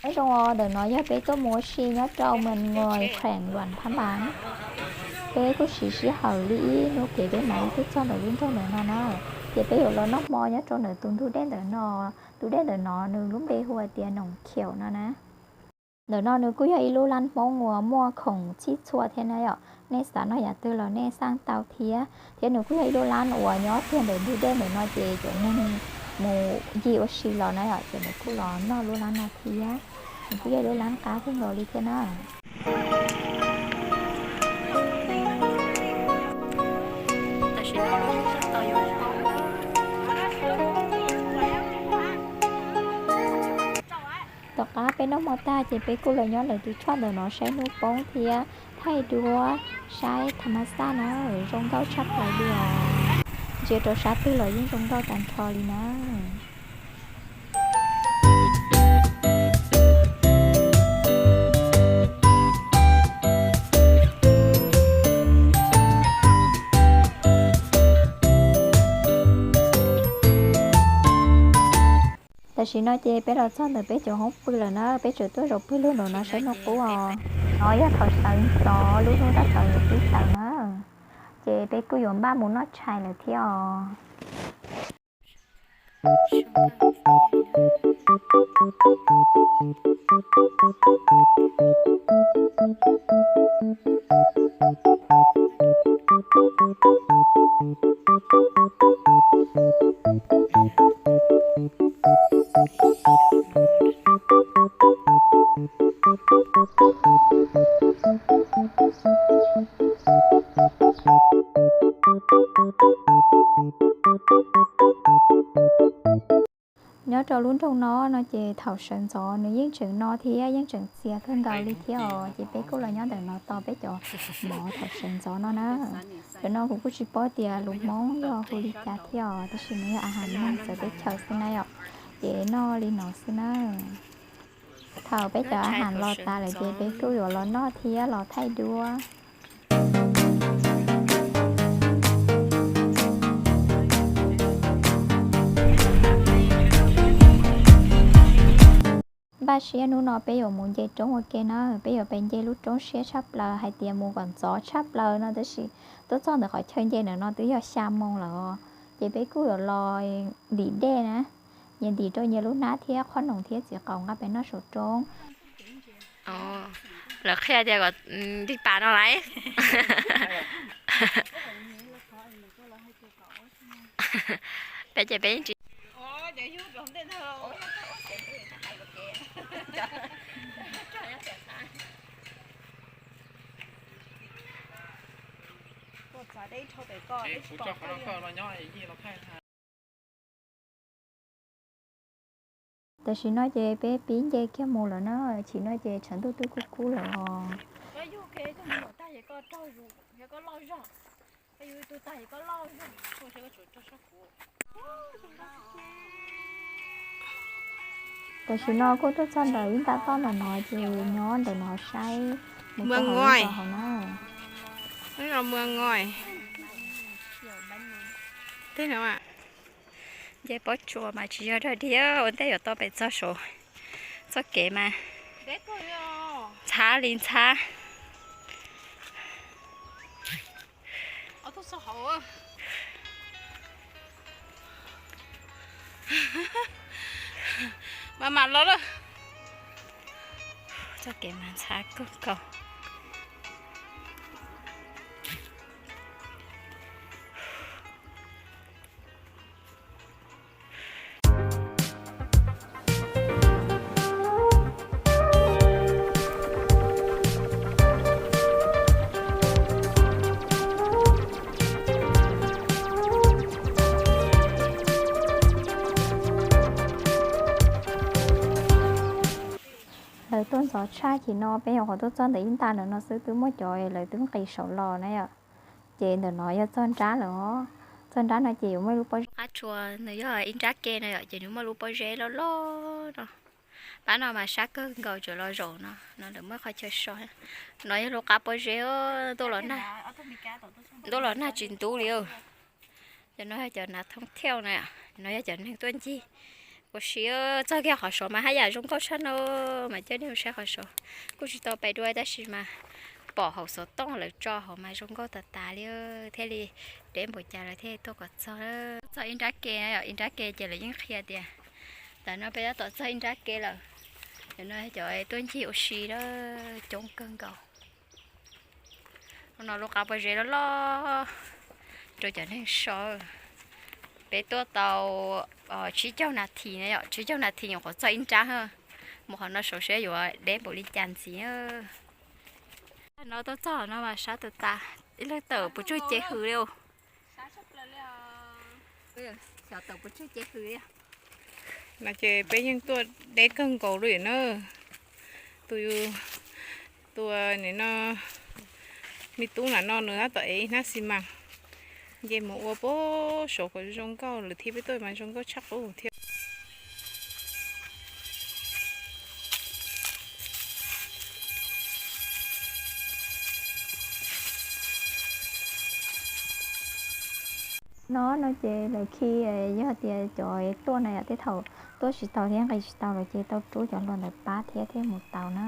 Nyob zoo os, ntawm no yog peb tuaj mus ua si nyob rau Mes Nkuas, kheem Luam Phab Npas. Peb kuj siv sij hawm li ib hnub kev peb mam li tuaj txog ntawm lub nroog ntawm no na. Ces peb yuav los noj hmo nyob rau ntawm tus ntug dej ntawm no. Tus dej ntawm no nws lub npe hu hais tias Noom Khiaum no na. Ntawm no nws kuj yog ib lub lab Hmoob uas muaj khoom txhij txhua thiab na yom. Nej xav noj yam twg los nej xaj tau thiab. Thiab nws kuj yog ib lub lab uas nyob kiag ntawm ntug dej ntawm no ces cov neeg mus ncig ua si los na yom, ces lawv kuj los noj lub lab no thiab. Nws kuj yog ib lub lab qab kawg nkaus li thiab na. Tom qab peb noj hmo tag ces peb kuj los nyob lawv tus choj ntawm no saib hnub poob thiab thaij duab saib tham mas xaj na, zoo nkauj tshaj plaws li os. Ntsia rau sab twg los yeej zoo nkauj tag nrho li na. Tam sim no ces peb los txog ntawm peb cov hoob pw lawm na, peb tseem tuaj zaum pw lug nraum no saib hnub qub os. No yog thaum sawv ntxov lub hnub tab tom yuav pib sawv na, ces peb kuj yuav npaj mus noj tshais lawm thiab os. Nyob rau lub nroog no no ces thaum sawv ntxov nws yeej tseem no thiab yeej tseem txias kawg nkaus li thiab os. Ces peb kuj los nyob ntawm no tos peb cov mov thaum sawv ntxov no na. Cov no kuv kuj tsis paub tias lus Hmoob yog hu li cas thiab os, tab sis nws yog a has neeg txawv teb chaws xwb na yom. Ces noj li no xwb na. Thaum peb cov a has los tas lawm ces peb kuj yuav los noj thiab los thaij duab. Npaj siab hnub no peb yuav mus nce roob ua ke na, peb yuav pem nce lub roob siab tshaj plaws hais tias mus kom ntxov tshaj plaws no tab sis tuaj txog ntawm qhov chaw nce ntawm no twb yog xya moo lawm os. Ces peb kuj yuav los ntim dej na, nyias ntim rau nyias lub hnab thiab qhob noom thiab txiv qaub nqa pem noj saum roob. Lawv qhia tias kom ntim pas no lawm. Peb ces peb yeej tsis Tam sim no ces peb pib nce kiag mus lawm na, chim no ces tshav ntuj twb kub kub lawm os. Tam sim no kuj tuaj txog ntawm ib nta toj ntawm no ces nyob ntawm no saib mus rau hauv na. Nce pob tsuas mas tsis yog dag dig, ua ntej yuav tau pem txog saud. Txoj kev mas ntxhab li ntxhab. Mam mam los lawm. Txoj kev mas ntxhab kawg nkaus. Lawv tuaj ntxov tshaj, chim no peb nyuam qhuav tuaj txog ntawm ib nta ntawm no xwb twb muaj cov lawv twb nqis saum los na yom. Ces ntawm no yog txog nrab lawm os. Txog nrab no ces yuav muaj lub pob zeb qab tsuas, nws yog ib nrab ke no yom, ces nws muaj lub pob zeb loj loj no. Pab no mas sab kawg nkaus, tseem los zaum no, no lawv muaj qhov chaw so. No yog lub qab pob zeb, ntuj los nag tsis ntub li. Cov no yog cov nav thoob thiauj na, no yog cov neeg tuaj ncig Ua si txog kiag qhov saud mas haj yam zoo nkauj tshaj no, mas coj nej mus saib qhov saud. Kuj tsis tau pais dua tab sis mas pom hauv xov tooj lawv tso hauv mas zoo nkauj tas tas li, thiaj li deb npaum cas lawv thiaj tuaj kom txog. Txog ib nrab ke, ib nrab ke ces lawv yeej qhia tias ntawm no peb tab tom txog ib nrab ke lawm. Ntawm no cov tuaj ncig ua si lawm coob kawg nkaus. No lub qab pob zeb loj loj rau cov neeg so. Peb tuaj tau tsib caug nas this na yom, tsib caug nas this nyuam qhuav txog ib nrab. Mus qhov no saud seb yuav deb npaum li cas ntxiv. No tuaj txog no mas sab tus tas, ib leeg tawm puas tsuaj cev hws li. No ces peb yeej tuaj deb kawg nkaus li na. Tus, tus nim no me tub nram no nws tab tom ev ib hnab xi mas nce mus ua puag saud kom zoo nkauj, lwm thib peb tuaj mas zoo nkauj tshaj qub thiab. No no ces lawv khi, yog tias cov tuaj na yom, tej thaum tuaj tsis tau thiab nqis tsis tau lawm ces tau rub cov hluas ntawd pab thiab thiaj mus tau na.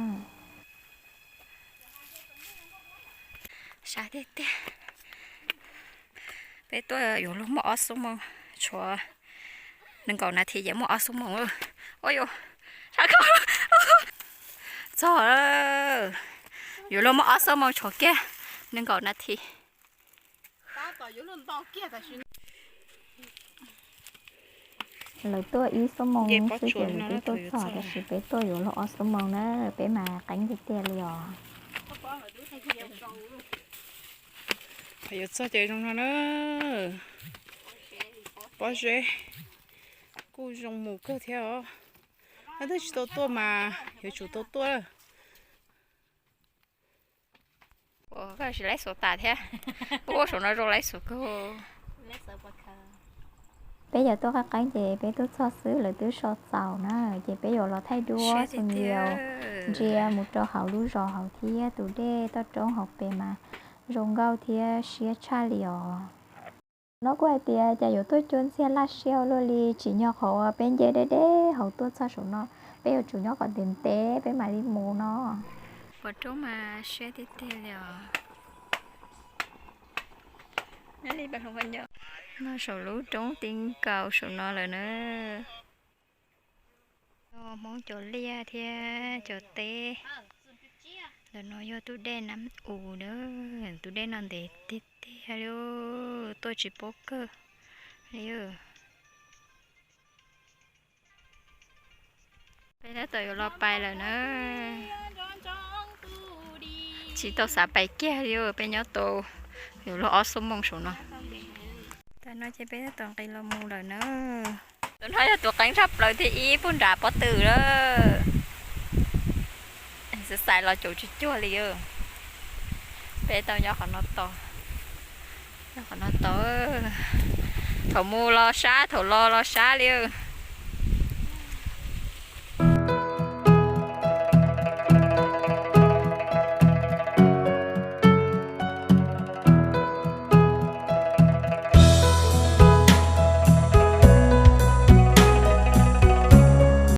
Sab tiag tiag. Peb tuaj yuav luag muaj ob xuab moos, tshuav nees nkaum nas this ces muaj ob xuab moos. Ua yuav, txog, yuav luag muaj ob xuab moos tshuav kiag nees nkaum nas this. Lawv tuaj ib xuab moos xwb ces lawv twb tuaj txog, tab sis peb tuaj yuav luag ob xuab moos na, peb mas qeeb tiag tiag li os. Yuav txog ces zoo no na. Pob zeb kuj zoo mus kawg thiab os. Leej twg tsis tau tuaj mas yuav tsum tau tuaj. Koj tsis laib xuv tas thiab. Ua saum no zoo laib xuv kawg. Peb yog tuaj qeeb qeeb ces peb tuaj txog xwb lawv twb so txaus na, ces peb yuav los thaij duab xus nias ntsia mus rau hauv lub zos hauv thiab tus dej toj roob hauv pes mas zoo nkauj thiab siab tshaj li os. No kuj hais tias cas yuav tuaj cuag ntxiag laj siab ua luaj li, tsim nyog qhov uas peb nce deb deb hauv tuaj txog saum no, peb yuav tsum nyob kom ntev ntev peb mam li mus no. Pom roob mas siab tiag tiag li os. No saum lub roob ti nkaus saum no lawm na. Hmoob cov liaj thiab cov teb. Ntawm no yog tus dej Nab Us na, tus dej no ntev tiag tiag li, tuaj tsis paub kawg li. Peb tab tom yuav los pais lawm na. Tsis tau xav pais kiag li, peb nyob tau yuav luag ob xuab moos saum no. Tam no ces peb tab tom nqis los mus lawm na. Tus no yog tus qeeb tshaj plaws thiab ib puag nram pob tw lawm. Xav xaiv los caum tsis cuag li. Peb tau nyob qhov no tos, nyob qhov no tos. Thaum mus los sab, thaum los los sab li.